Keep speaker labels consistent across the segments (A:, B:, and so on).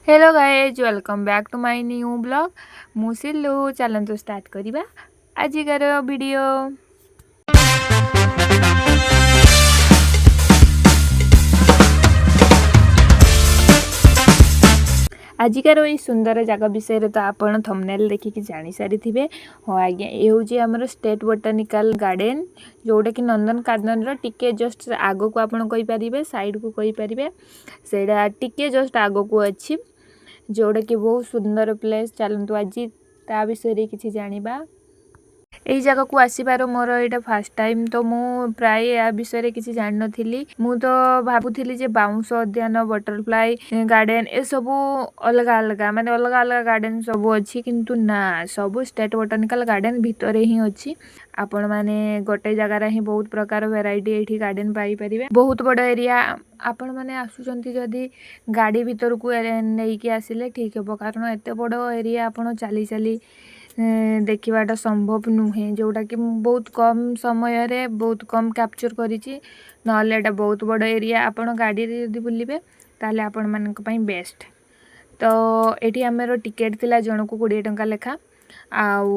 A: Hello guys, welcome back to my new vlog. ମୁଁ ସିଲୁ। ଚାଲନ୍ତୁ start କରିବା ଆଜିକାର ଭିଡ଼ିଓ। ଆଜିକାର ଏଇ ସୁନ୍ଦର ଜାଗା ବିଷୟରେ ତ ଆପଣ ଥମ୍ବନେଲ୍ ଦେଖିକି ଜାଣିସାରିଥିବେ। ହଁ ଆଜ୍ଞା, ଏ ହେଉଛି ଆମର ଷ୍ଟେଟ୍ ବୋଟାନିକାଲ୍ ଗାର୍ଡ଼େନ୍, ଯେଉଁଟାକି ନନ୍ଦନକାନନର ଟିକେ ଜଷ୍ଟ ଆଗକୁ ଆପଣ କହିପାରିବେ, ସାଇଡ଼କୁ କହିପାରିବେ। ସେଇଟା ଟିକେ ଜଷ୍ଟ ଆଗକୁ ଅଛି, ଯେଉଁଟାକି ବହୁତ ସୁନ୍ଦର ପ୍ଲେସ୍। ଚାଲନ୍ତୁ ଆଜି ତା ବିଷୟରେ କିଛି ଜାଣିବା। ଏଇ ଜାଗାକୁ ଆସିବାର ମୋର ଏଇଟା ଫାର୍ଷ୍ଟ ଟାଇମ୍, ତ ମୁଁ ପ୍ରାୟ ୟା ବିଷୟରେ କିଛି ଜାଣିନଥିଲି। ମୁଁ ତ ଭାବୁଥିଲି ଯେ ବାଉଁଶ ଉଦ୍ୟାନ, ବଟରଫ୍ଲାଏ ଗାର୍ଡ଼େନ୍ ଏସବୁ ଅଲଗା ଅଲଗା, ମାନେ ଅଲଗା ଅଲଗା ଗାର୍ଡ଼େନ୍ ସବୁ ଅଛି, କିନ୍ତୁ ନା, ସବୁ ଷ୍ଟେଟ୍ ବୋଟାନିକାଲ୍ ଗାର୍ଡ଼େନ୍ ଭିତରେ ହିଁ ଅଛି। ଆପଣମାନେ ଗୋଟେ ଜାଗାରେ ହିଁ ବହୁତ ପ୍ରକାର ଭେରାଇଟି ଏଇଠି ଗାର୍ଡ଼େନ୍ ପାଇପାରିବେ। ବହୁତ ବଡ଼ ଏରିଆ। ଆପଣମାନେ ଆସୁଛନ୍ତି ଯଦି ଗାଡ଼ି ଭିତରକୁ ନେଇକି ଆସିଲେ ଠିକ୍ ହେବ, କାରଣ ଏତେ ବଡ଼ ଏରିଆ ଆପଣ ଚାଲି ଚାଲି ଦେଖିବାଟା ସମ୍ଭବ ନୁହେଁ, ଯେଉଁଟାକି ମୁଁ ବହୁତ କମ୍ ସମୟରେ ବହୁତ କମ୍ କ୍ୟାପଚର୍ କରିଛି। ନହେଲେ ଏଇଟା ବହୁତ ବଡ଼ ଏରିଆ। ଆପଣ ଗାଡ଼ିରେ ଯଦି ବୁଲିବେ, ତାହେଲେ ଆପଣମାନଙ୍କ ପାଇଁ ବେଷ୍ଟ। ତ ଏଠି ଆମର ଟିକେଟ୍ ଥିଲା ଜଣକୁ 20 ଟଙ୍କା ଲେଖା। ଆଉ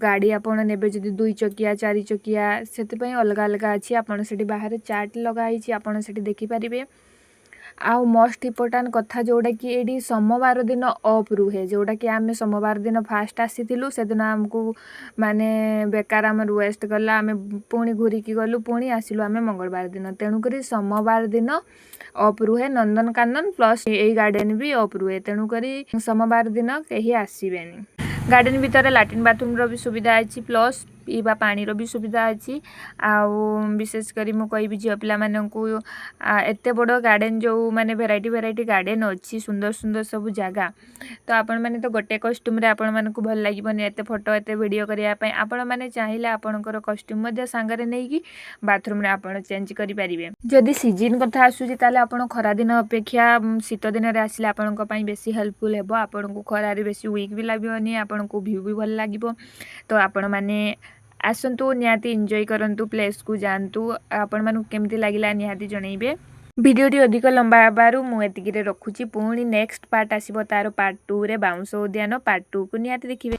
A: ଗାଡ଼ି ଆପଣ ନେବେ ଯଦି ଦୁଇ ଚକିଆ, ଚାରି ଚକିଆ, ସେଥିପାଇଁ ଅଲଗା ଅଲଗା ଅଛି। ଆପଣ ସେଠି ବାହାରେ ଚାର୍ଟ ଲଗା ହେଇଛି, ଆପଣ ସେଠି ଦେଖିପାରିବେ। ଆଉ ମୋଷ୍ଟ ଇମ୍ପୋର୍ଟାଣ୍ଟ କଥା ଯେଉଁଟାକି ଏଇଠି ସୋମବାର ଦିନ ଅଫ୍ ରୁହେ, ଯେଉଁଟାକି ଆମେ ସୋମବାର ଦିନ ଫାଷ୍ଟ ଆସିଥିଲୁ। ସେଦିନ ଆମକୁ ମାନେ ବେକାର ଆମର ୱେଷ୍ଟ ଗଲା। ଆମେ ପୁଣି ଘୁରିକି ଗଲୁ, ପୁଣି ଆସିଲୁ ଆମେ ମଙ୍ଗଳବାର ଦିନ। ତେଣୁକରି ସୋମବାର ଦିନ ଅଫ୍ ରୁହେ। ନନ୍ଦନକାନନ ପ୍ଲସ୍ ଏଇ ଗାର୍ଡ଼େନ୍ ବି ଅଫ୍ ରୁହେ, ତେଣୁକରି ସୋମବାର ଦିନ କେହି ଆସିବେନି। ଗାର୍ଡ଼େନ୍ ଭିତରେ ଲାଟ୍ରିନ୍ ବାଥରୁମ୍ର ବି ସୁବିଧା ଅଛି, ପ୍ଲସ୍ ପିଇବା ପାଣିର ବି ସୁବିଧା ଅଛି। ଆଉ ବିଶେଷ କରି ମୁଁ କହିବି ଝିଅ ପିଲାମାନଙ୍କୁ, ଏତେ ବଡ଼ ଗାର୍ଡ଼େନ୍ ଯେଉଁ ମାନେ ଭେରାଇଟି ଭେରାଇଟି ଗାର୍ଡ଼େନ୍ ଅଛି, ସୁନ୍ଦର ସୁନ୍ଦର ସବୁ ଜାଗା, ତ ଆପଣମାନେ ତ ଗୋଟେ କଷ୍ଟ୍ୟୁମ୍ରେ ଆପଣମାନଙ୍କୁ ଭଲ ଲାଗିବନି ଏତେ ଫଟୋ, ଏତେ ଭିଡ଼ିଓ କରିବା ପାଇଁ। ଆପଣମାନେ ଚାହିଁଲେ ଆପଣଙ୍କର କଷ୍ଟ୍ୟୁମ୍ ମଧ୍ୟ ସାଙ୍ଗରେ ନେଇକି ବାଥରୁମ୍ରେ ଆପଣ ଚେଞ୍ଜ କରିପାରିବେ। ଯଦି ସିଜିନ୍ କଥା ଆସୁଛି, ତାହେଲେ ଆପଣ ଖରାଦିନ ଅପେକ୍ଷା ଶୀତ ଦିନରେ ଆସିଲେ ଆପଣଙ୍କ ପାଇଁ ବେଶୀ ହେଲ୍ପଫୁଲ୍ ହେବ। ଆପଣଙ୍କୁ ଖରାରେ ବେଶୀ ୱିକ୍ ବି ଲାଗିବନି, ଆପଣଙ୍କୁ ଭ୍ୟୁ ବି ଭଲ ଲାଗିବ। ତ ଆପଣମାନେ ଆସନ୍ତୁ, ନିହାତି ଏନ୍ଜୟ କରନ୍ତୁ, ପ୍ଲେସ୍କୁ ଯାଆନ୍ତୁ। ଆପଣମାନଙ୍କୁ କେମିତି ଲାଗିଲା ନିହାତି ଜଣେଇବେ। ଭିଡ଼ିଓଟି ଅଧିକ ଲମ୍ବା ହେବାରୁ ମୁଁ ଏତିକିରେ ରଖୁଛି। ପୁଣି ନେକ୍ସଟ ପାର୍ଟ ଆସିବ ତାର, ପାର୍ଟ 2ରେ ବାଉଁଶ ଉଦ୍ୟାନ ପାର୍ଟ 2କୁ ନିହାତି ଦେଖିବେ।